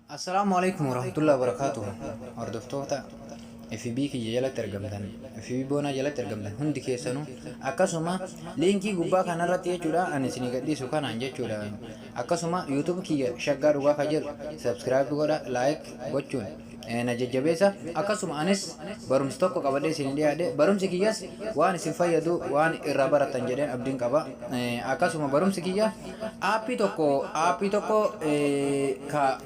Assalaamu alaikum warahmatullahi wabarakatuh. Hordoftoota FB kiyya jalatti argamtan, FB Boonaa jalatti argamtan hundi keessanuu, akkasuma liinkii gubbaa kanarratti jechuudha ani isinii gadhiisu kanaan jechuudha. Akkasuma YouTube kiyya Shaggaa Dhugaa ka jedhu subscribe godha, like gochuun na jajjabeessa. Akkasuma anis barumsa tokko qabadhee isin dhiyaadhe, barumsi kiyyas waan isin fayyadu, waan irraa barattan jedheen abdiin qaba. Akkasuma barumsi kiyya aappii tokko ka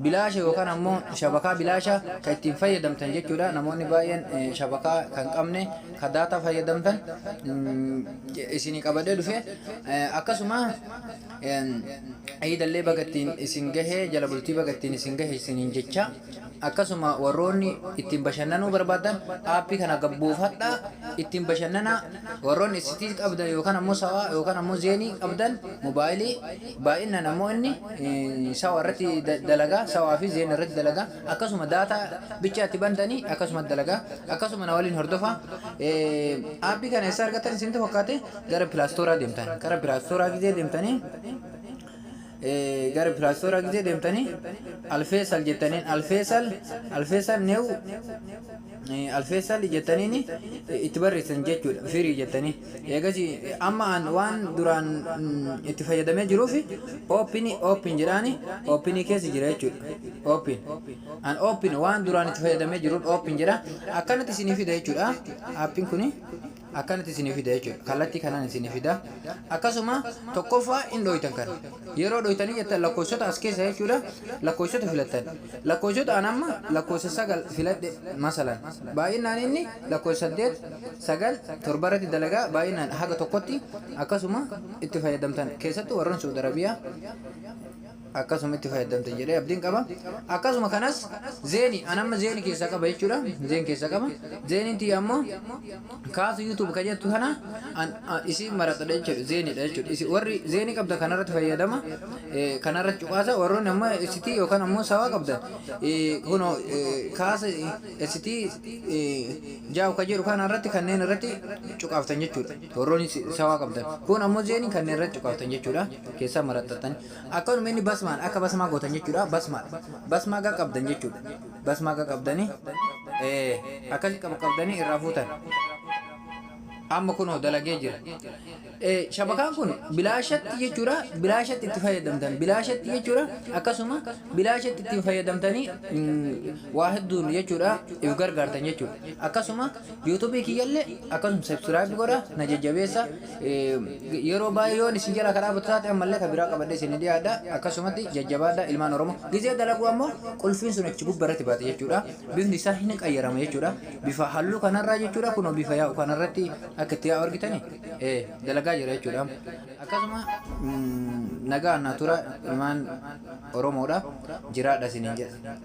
bilaasha yookaan ammoo shabakaa bilaasha kan ittiin fayyadamtan jechuudha. Namoonni baay'een shabakaa kan qabne, ka daataa fayyadamtan, isinii qabadhee dhufe. Akkasuma iidallee baga ittiin isin gahee, jala bultii baga ittiin isin gahe isiniin jecha. Akkasuma warroonni ittiin bashannanuu barbaadan aappii kana gabbuufadhaa, ittiin bashannanaa. Warroonni isitii qabdan yookaan ammoo Sawaa yookaan ammoo Zeenii qabdan, mobaayilii baay'inaan ammoo inni Sawaa irratti dalagaa, Sawaa fi Zeen irratti dalagaa. Akkasuma daataa bichaatti bantanii akkasuma dalagaa. Akkasuma na waliin hordofaa. Aappii kana eessa argatan isinitti fakkaate? Gara Play Store deemtan. Gara Play Store gizee deemtanii, gara Play Store gizee deemtanii, Alfeesal jettaniin, Alfeesal, Alfeesal new, Alfeesal jettaniin itti barreessan jechuudha. Free jettanii eegas amma an waan duraan itti fayyadamee jiruuf open, open jedhaani, open keessa jira jechuudha. Open, an open waan duraan itti fayyadamee jiruun open jedha. Akkanatti isinii fida jechuudha. Aappiin kuni akkanatti isinii fida jechuudha. Kallattii kanaan isinii fida. Akkasuma tokkoffaa in dhooytan. Kana yeroo dhooytanii jettan, lakkoofsota as keessa jechuudha, lakkoofsota filattan. Lakkoofsota an amma lakkoofsa 9 filadhe masalan. Baay'inaan inni lakkoofsa 8, 9, 7 irratti dalagaa, baay'inaan haga tokkotti akkasuma itti fayyadamtan. Keessattuu warroon Saudi Arabiyaa akkasuma itti fayyadamtan jedhee abdiin qaba. Akkasuma kanas Zeenii, an amma Zeenii keessaa qaba jechuudha. Zeen keessaa qaba. Zeeniin tiyya ammoo kaasu YouTube ka jettu kana an isii maratadha jechuudha. Zeeniidha jechuudha. Isi warri Zeenii qabda kanarratti fayyadama. Kanarratti cuqaasa. Warroonni ammoo isitii yookaan ammoo Sawaa qabdan, kunoo kaasa isitii jaa'u ka jedhu kanarratti, kanneen irratti cuqaaftan jechuudha. Warroonni Sawaa qabdan. Kun ammoo Zeeniin kanneen irratti cuqaaftan jechuudha. Keessaa marattattan. Akkanuma inni basmaan akka basmaa gootan jechuudha. Basmaa. Basmaa gaa qabdan jechuudha. Basmaa gaa qabdanii akkasi qabu qabdanii irraa fuutan. Amma kunoo dalagee jira. Shabakaan kun bilaashatti jechuudha. Bilaashatti itti fayyadamtan. Bilaashatti jechuudha. Akkasuma bilaashatti ittiin fayyadamtanii waa hedduun jechuudha if gargaartan jechuudha. Akkasuma yuutuubii kiyyallee akkasuma subscribe godha, na jajjabeessa. Yeroo baay'ee yoon isin jala karaa dhaabatu taate, ammallee kan biraa qabadhee isin dhiyaadha. Akkasumatti jajjabaadha ilmaan Oromoo. Gizee dalagu ammoo qulfiin sun achi gubbaa irratti baate jechuudha. Bifni isaa hin qayyarama jechuudha. Bifa halluu kanarraa jechuudha, kunoo bifa yaa'u kanarratti akka itti yaa'u argitanii dalagaa jira jechuudha. Akkasuma nagaa na tura, ilmaan Oromoodha. Jiraadha isiniin jedha.